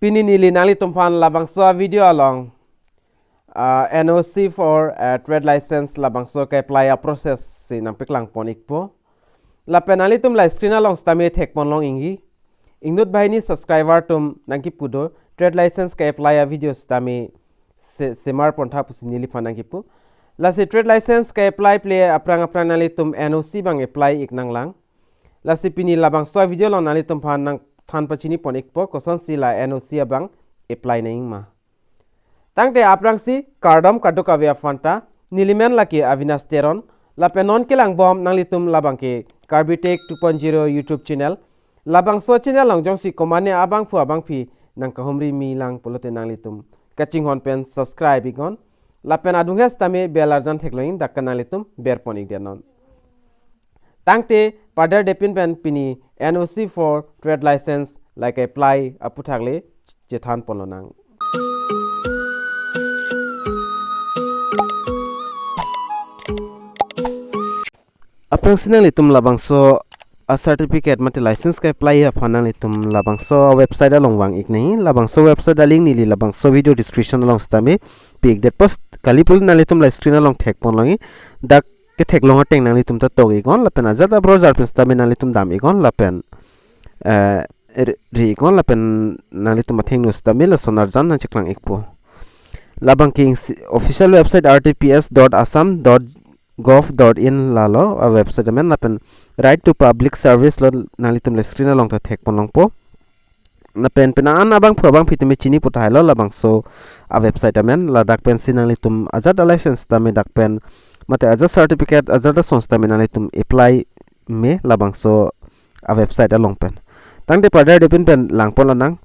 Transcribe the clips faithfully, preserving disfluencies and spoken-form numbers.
Pini neli nanglitum aphan labangso a-video along, ah, N O C for, ah, trade license labangso ke-apply a-process si nangpaklang pon ikpo. Lapen nanglitum la screen along sitame thek pon long ingji. Inut banghini subscriber atum nangkipu do, trade license ke-apply a-video sitame se-, semar pon tha pusi neliphan nangkipu. Lasi trade license ke-apply ple aphrang aphrang nanglitum N O C abang apply ik nanglang. Lasi pini labangso a-video along nanglitum aphan nangthan pachini pon ikpo kosonsi la N O C abang apply nangji ma. Tangte aphrangsi kardom kadokave aphanta, neli men lake Avinash Teron, lapen non kelang bom nanglitum labang ke Karbi Tech two point zero YouTube channel. Labangso channel along jongsi komatne abangphu abangphi nangkahumri mi lang pulote nanglitum kachinghon pen subscribe iknon. Lapen adung he sitame bell arjan theklong dak ke nanglitum ber pon ikdet non. Tangte padar depin pen pini N O C for trade license la ke-apply aputhak le chethan pon lonang. Aphrangsi nanglitum labangso a-certificate mate license ke-apply aphan nanglitum labangso website along vang ik nangji. Labangso website a-link neli labangso video description along sitame pi ikdet, post kali pulote nanglitum la screen along thek pon longji. Dak ketheklong ateng nanglitum ta tok iknon lapen ajat a-browser pen sitame nanglitum dam iknon lapen, eh, ri, ri iknon lapen nanglitum athengno sitame lason arjan nangcheklang ikpo. Labang ke isi official website R T P S dot assam dot gov dot in lalo a-website amen, lapen Right to Public Service lo, nanglitum la screen along ta thek pon longpo. Lapen penang an abangphu abangphi tumi chini pu tahai lo labangso a-website amen. Ladak pensi nanglitum ajat a-license tame dak pen mate ajat certificate ajat ason tame nanglitum apply me labangso a-website along pen. Tangte padar depin pen lang pon lonang.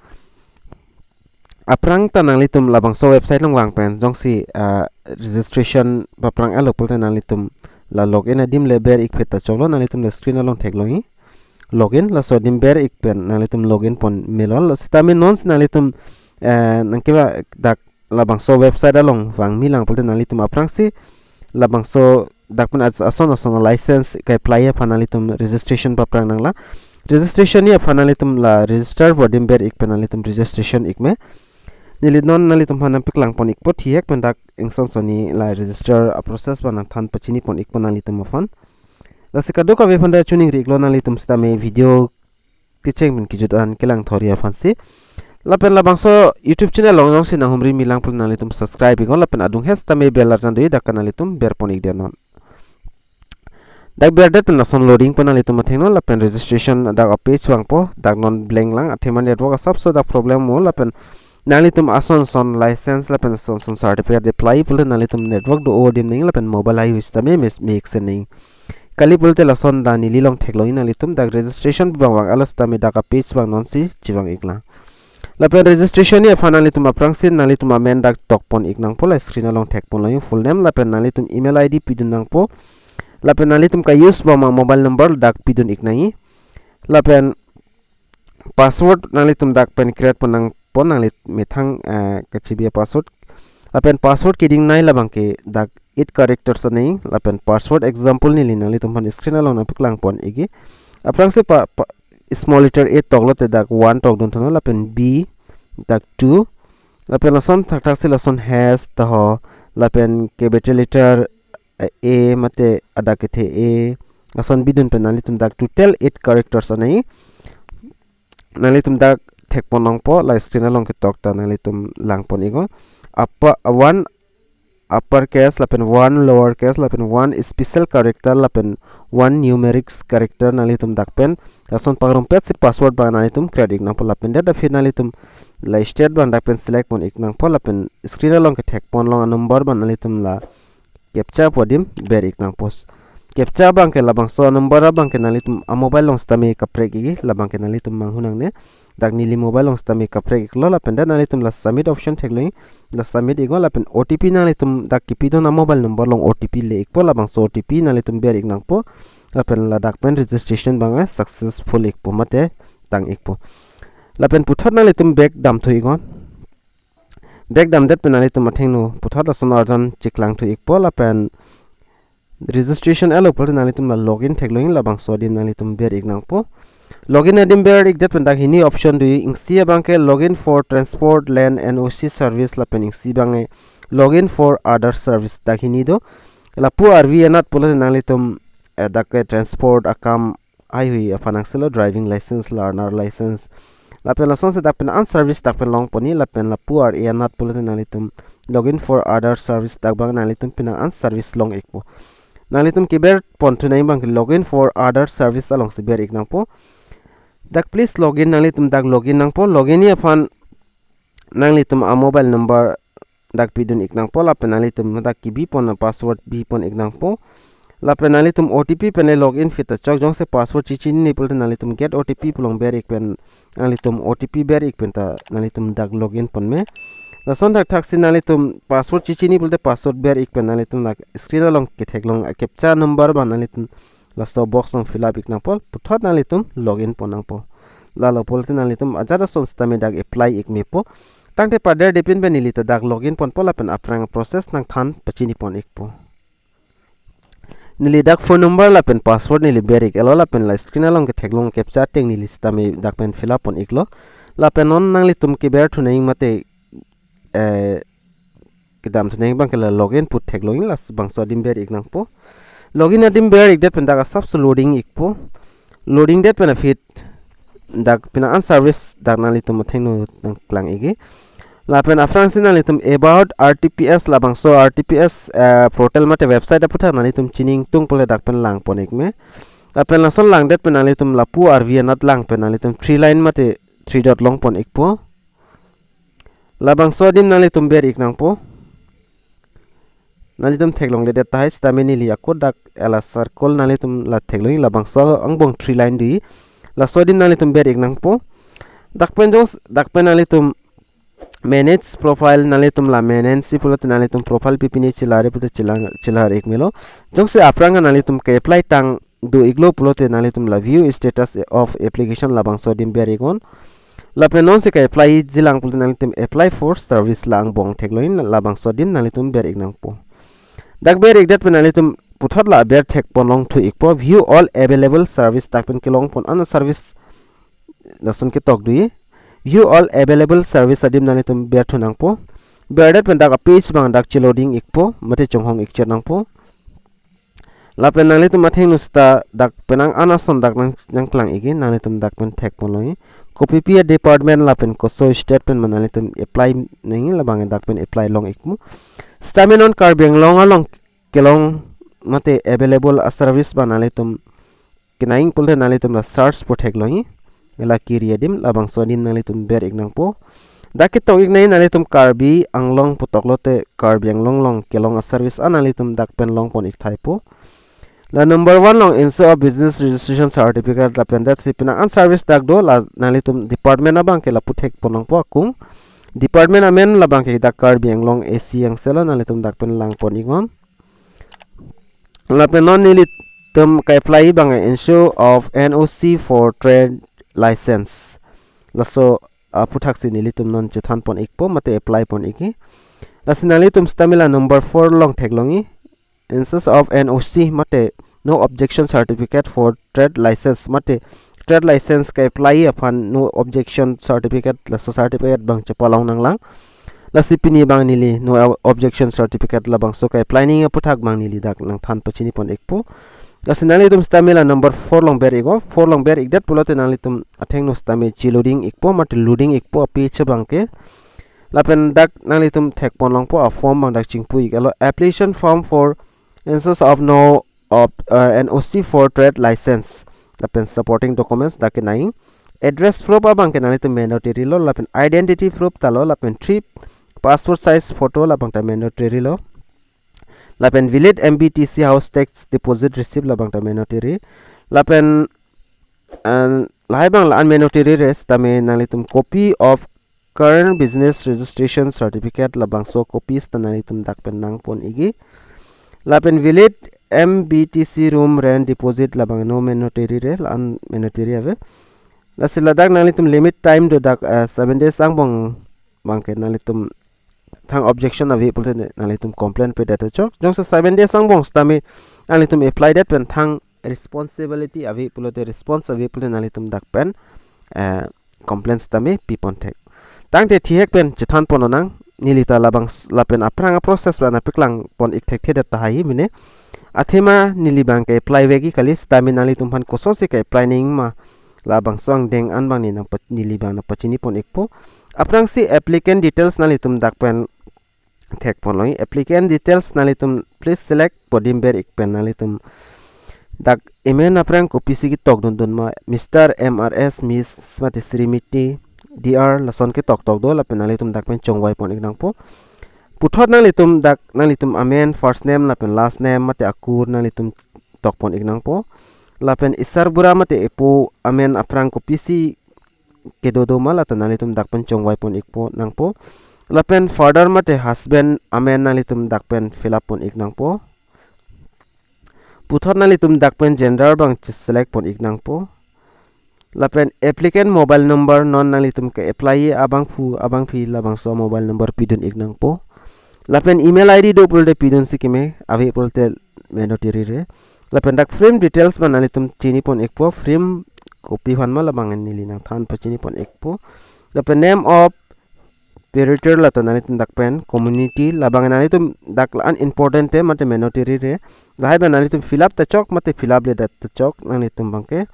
Aphrang ta nanglitum labangso website along vang pen jongsi, ah, registration paphrang alo pulote nanglitum la login adim le ber ik phet ta choklo, nanglitum la screen along theklongji. Login, laso adim ber ik pen nanglitum login pon melo. Sitame nonsi nanglitum, eh, nangkeba dak labangso website along vang mi lang pulote nanglitum aphrangsi labangso dak pen as-, ason ason a-license ke-apply aphan nanglitum registration paphrang nanglang. Registration ji aphan nanglitum la register pu adim ber ik pen nanglitum registration ik me. Neli non nanglitum aphan nangpaklang pon ikpo, thihek pen dak ingson sonni la register a-process abang nangthan pachini pon ikpo nanglitum aphan. Lasi kadokave aphanta choningri iklo nanglitum sitame video kecheng pen kejut an kelang thori aphansi. Lapen labangso YouTube channel along jongsi nanghumri mi lang pulote nanglitum subscribe iknon lapen adung he sitame bell arjan doji dak ke nanglitum ber pon ikdet non. Dak berdet pen lason loading pen nanglitum athengno lapen registration dak a-page vangpo, dak non blank lang, athema network asapso dak problem mo lapen nanglitum ason son license lapen ason son certificate apply pulote nanglitum network do-o adim nangji lapen mobile haihui sitame mes-, me-ik sen nangji. Kali pulote lason ta neli along theklongji, nanglitum dak registration abang vang alo sitame dak a-page abang nonsi chevang iklang. Lapen registration ji aphan nanglitum aphrangsi nanglitum amen dak tok pon ik nangpo, la screen along thek pon longji, full name lapen nanglitum email I D pidun nangpo. Lapen nanglitum ka-use bom a-mobile number dak pidun ik nangji. Lapen password nanglitum dak pen create pon nangpo, nangli methang, eh, kachibi a-password. Lapen password kedingnei labang ke dak eight characters nangji, lapen password example neli nanglitum aphan screen along nangpaklang pon ikji. Aphrangsi pa, pa, small letter A toklote dak one tokdun thunon, lapen B dak two, lapen lason thakthaksi lason hash taho, lapen capital letter, eh, A mate adak kethe A, lason bidun pen nanglitum dak total eight characters nangji. Nanglitum dak thek pon longpo, la screen along ketok ta nanglitum lang pon iknon. Apa, one upper case lapen one lower case lapen one special character lapen one numeric character nanglitum dak pen lason pangrumpetsi password abang nanglitum create ik nangpo, lapen det aphi nanglitum la state abang dak pen select pon ik nangpo, lapen screen along kethek pon long a-number abang nanglitum la captcha pu adim ber ik nangpo. Captcha abang ke labangso a-number abang ke nanglitum a-mobile along sitame kaprek ikji, labang ke nanglitum manghu nangne. Dak neli mobile along sitame kaprek iklo, lapen dak nanglitum la submit option theklongji, la submit iknon, lapen O T P nanglitum dak kipidun a-mobile number along O T P le ikpo, labangso O T P nanglitum ber ik nangpo. Lapen ladak pen registration abang, eh, successful ikpo mate tang ikpo. Lapen puthot nanglitum back damthu iknon. Back damdet pen nanglitum athengno puthot lason arjan cheklang thu ikpo, lapen registration alo pulote nanglitum la login theklongji, labangso adim nanglitum ber ik nangpo. Login adim ber-ikdet pen dak hini option do, isi abang ke login for transport, land, N O C service lapen isi abang ke login for other service, dak hini do. Lapu arvi anat pulote nanglitum, eh, dak ke transport akam haihui aphan angse lo, driving license, learner license. Lapen lasonsi dak pen an service dak pen longponji, lapen lapu ar-e anat pulote nanglitum login for other service, dak abang nanglitum penang an service long-ikpo. Nanglitum keber ponthu nangji abang ke login for other service alongsi ber-ik nangpo. Dak please login, nanglitum dak login nangpo. Login ji aphan nanglitum a-mobile number dak pidun-ik nangpo, lapen nanglitum dak kebipon a-password bipon-ik nangpo. Lapen nanglitum O T P pen le login pi ta chok, jongsi password chechinine pulote nanglitum get O T P pu along ber-ik pen, nanglitum O T P ber-ik pen ta nanglitum dak login pon me. Lason thakthaksi nanglitum password chechini pulote password ber-ik pen nanglitum dak screen along ketheklong a-captcha number abang nanglitum laso box along fill up-ik nangpo, puthot nanglitum login pon nangpo. Lalo pulote nanglitum ajat ason sitame dak apply-ik mepo. Tangte paderdepin pen neli ta dak login ponpo lapen aphrang process nangthan pachini pon-ikpo. Neli dak phone number lapen password neli ber-ik-et lo, lapen la screen along ketheklong a-captcha ateng neli sitame dak pen fill up pon-iklo. Lapen non nanglitum keberthu nangji mate, eh, kedamthu nangji abang ke la login pu theklongji, labangso adim ber-ik nangpo. Login adim ber-ikdet pen dak asapso loading-ikpo. Loading det pen aphi dak penang an service dak nanglitum athengno nangklang-ikji. Lapen aphrangsi nanglitum about R T P S, labangso R T P S, eh, portal mate website aputhak nanglitum chini ingtung pule dak pen lang pon-ik me. Lapen lason langdet pen nanglitum lapu arvi anat lang pen nanglitum three line mate three dot long pon-ikpo. Labangso adim nanglitum ber-ik nangpo. Nanglitum theklongledet tahai sitame neli ako dak ela circle nanglitum la theklongji, labangso angbong three line do. Laso adim nanglitum ber-ik nangpo. Dak pen jong, dak pen nanglitum manage profile, nanglitum la manage si pulote nanglitum profile pi pine chelar-e pulote chelar, chelar-ik melo. Jongsi aphrang nanglitum ke-apply tang do-iklo pulote nanglitum la view status of application, labangso adim ber-iknon. Lapen nonsi ke-apply jilang pulote nanglitum apply for service la angbong theklongji, labangso adim nanglitum ber-ik nangpo. Dak ber-ikdet pen nanglitum puthot la ber thek pon longthu-ikpo, view all available service, dak pen kelong pon an service lason ketok do. View all available service adim nanglitum berthu nangpo. Berdet pen dak a-page abang dak che-loading-ikpo mate chonghong-ik chot nangpo. Lapen nanglitum athengno sita dak penang an ason dak nang, nangklang-ikji, nanglitum dak pen thek pon longji. Kopipi a-department lapen koso state pen ma nanglitum apply nangji, labang dak pen apply long-ikpo. Sitame non Karbi Anglong along kelong mate available a-service abang nanglitum kenangji pulote nanglitum la search pu theklongji. La kiri adim, labangso adim nanglitum ber-ik nangpo. Dak ketok-ik nangji nanglitum Karbi Anglong pu tok lote Karbi Anglong along kelong a-service an nanglitum dak pen long pon-ik thaipo. La number one along issue of business registration certificate lapen datsi penang an service dak do, la nanglitum department abang ke lapu thek pon nangpo akung. Department amen labang ke dak Karbi Anglong A C angse lo, nanglitum dak pen lang pon-iknon. Lapen non nelitum ke-apply abang issue of N O C for trade license. Laso aputhak si nelitum non chethan pon-ikpo mate apply pon-ikji. Lasi nanglitum sitame la number four along theklongji. Instance of N O C mate no objection certificate for trade license mate trade license ke-apply aphan no objection certificate, laso certificate abang chepalong nanglang. Lasi pini abang neli no objection certificate labangso ke-apply nangji aputhak abang neli dak nangthan pachini pon-ikpo. Lasi nanglitum sitame la number four along ber-iknon, four along ber-ikdet pulote nanglitum athengno sitame che-loading-ikpo mate loading-ikpo a-page abang ke. Lapen dak nanglitum thek pon longpo a-form abang dak chingpu-ik-et lo, application form for instance of no of, uh, N O C for trade license. Lapen supporting documents dak kenangji. Address proof abang ke nanglitum mandatory lo, lapen identity proof ta lo, lapen three passport size photo labang ta mandatory lo. Lapen valid M B T C house tax deposit receipt labang ta mandatory. Lapen, uh, lahai abang la unmandatory re sitame nanglitum copy of current business registration certificate labangso copies ta nanglitum dak pen nang pon-ikji. Lapen valid M B T C room rent deposit labang no mandatory re, la unmandatory ave. Lasi ladak nanglitum limit time do dak, eh, seven days angbong abang ke nanglitum thang objection ave pulote nanglitum complain pedet chok. Jongsi seven days angbong sitame nanglitum apply det pen thang responsibility ave pulote, response ave pulote nanglitum dak pen, eh, complaint sitame pipon thek. Tangte thihek pen chethan pon lonang, neli ta labang s-, lapen aphrang a-process la nangpaklang pon ik thekthedet tahai mene. Athema neli abang ke-apply vekji kali, sitame nanglitum aphan kosonsi ke-apply nangji ma, labangso angdeng an abang ne nang pa-, neli abang nangpachini pon ikpo. Aphrangsi applicant details nanglitum dak pen thek pon longji. Applicant details nanglitum please select pu adim ber ik pen nanglitum dak amen aphrang kopisi ketok dundun ma, Mister, M R S, Miss mate Srimati, D R lason ketok tok do, lapen nanglitum dak pen chongvai pon ik nangpo. Puthot nanglitum dak nanglitum amen first name lapen last name mate akur nanglitum tok pon ik nangpo. Lapen isarbura mate epo amen aphrang kopisi kedo do ma, lata nanglitum dak pen chongvai pon ikpo nangpo. Lapen father mate husband amen nanglitum dak pen fill up pon ik nangpo. Puthot nanglitum dak pen gender abang che-select pon ik nangpo. Lapen applicant mobile number, non nanglitum ke-apply abangphu abangpi labangso mobile number pidun ik nangpo. Lapen email I D do pulote pidunsi keme, ave pulote mandatory re. Lapen dak frame details abang nanglitum chini pon ikpo, frame kopi aphan ma labang neli nangthan pachini pon ikpo. Lapen name of parental, lata nanglitum dak pen community, labang nanglitum dak la-an important te mate mandatory re. Lahai abang nanglitum fill up ta chok mate fill up ledet ta chok nanglitum abang ke.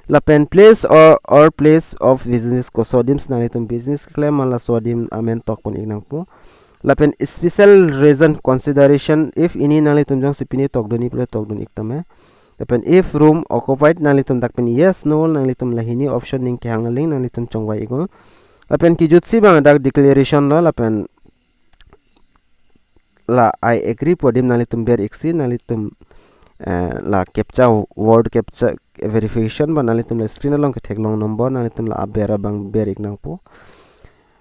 Lapen place or, or place of business, koso adim si nanglitum business keklem ma, laso adim amen tok pon ik nangpo. Lapen special reason consideration, if any, nanglitum jongsi pine tok dunji pulote tok dun ik tame. Lapen if room occupied, nanglitum dak pen yes, no, nanglitum lahini option ning kehang aling nanglitum chongvai iknon. Lapen kejutsi abang dak declaration lo, lapen la I agree pu adim nanglitum ber iksi, nanglitum, eh, la captcha, word captcha verification abang nanglitum la screen along ketheklong number nanglitum la aber abang ber ik nangpo.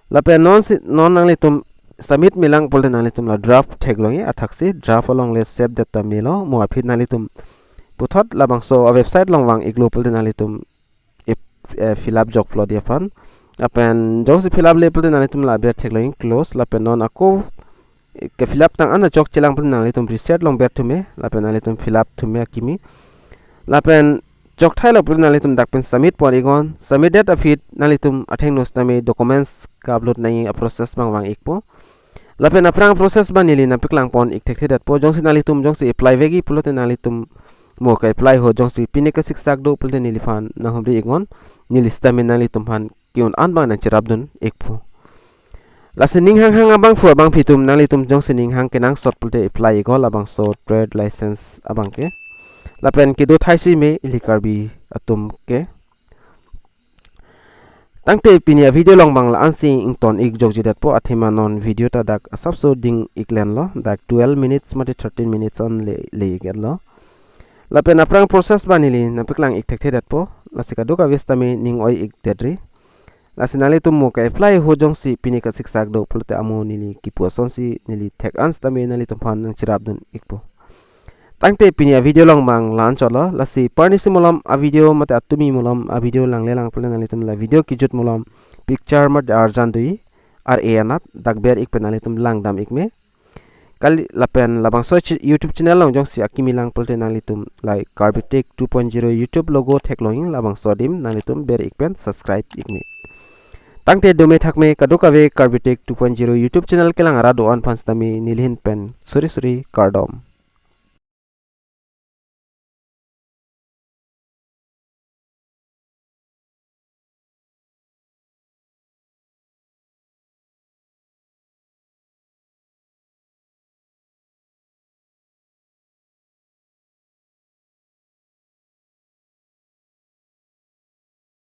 Lapen non si, non nanglitum submit melang pulote nanglitum la draft theklongji, athaksi draft along le save det ta melo, mo aphi nanglitum puthot labangso a-website along vang iklo pulote nanglitum ip-, eh, fill up jok pulo di aphan. Lapen jongsi fill up le pulote nanglitum la aber theklongji close, lapen non ako, eh, ke-fill up tang an chokchelang pulote nanglitum reset along ber thume, lapen nanglitum fill up thume akimi. Lapen chokthai lo pulote nanglitum dak pen submit pon iknon, submit det aphi nanglitum athengno sitame documents ke-upload nangji a-process abang vang ikpo. Lapen aphrang process abang neli nangpaklang pon ik thekthedetpo, jongsi nanglitum jongsi apply vekji pulote nanglitum mo ke-apply ho, jongsi pine kesiksak do pulote neliphan nanghumri iknon, neli sitame nanglitum aphan ke-un an abang nangcherap dun ikpo. Lasi ning hanghang abangphu abangpi atum, nanglitum jongsi ning hang kenangsot pulote apply iknon labangso trade license abang ke. Lapen kedo thaisi me ili Karbi atum ke. Tangte pini a-video along abang la-ansi ington ik jokjedetpo, athema non video ta dak asapso ding ik lenlo, dak twelve minutes mate thirteen minutes an le, le ik etlo. Lapen aphrang process abang neli nangpaklang ik thekthedetpo, lasi kadokave sitame ning oi ik detri. Lasi nanglitum mo ke-apply ho, jongsi pine kesiksak do pulote amo neli kipu asonsi neli thek an sitame nanglitum aphan nangcherap dun ikpo. Tangte pini a-video along abang la-an chotlo, lasi parnisi malom a-video mate atumi malom a-video langle lang pulote nanglitum la video kejut malom picture mate arjan doji, ar-e anat dak ber ik pen nanglitum langdam ik me. Kali lapen labangso chi-, YouTube channel along jongsi akimi lang pulote nanglitum la Karbi Tech two point zero YouTube logo theklongji, labangso adim nanglitum ber ik pen subscribe ik me. Tangte dome thakme kadokave Karbi Tech two point zero YouTube channel kelang arat do-an aphan sitame neli ahin pen suri suri kardom.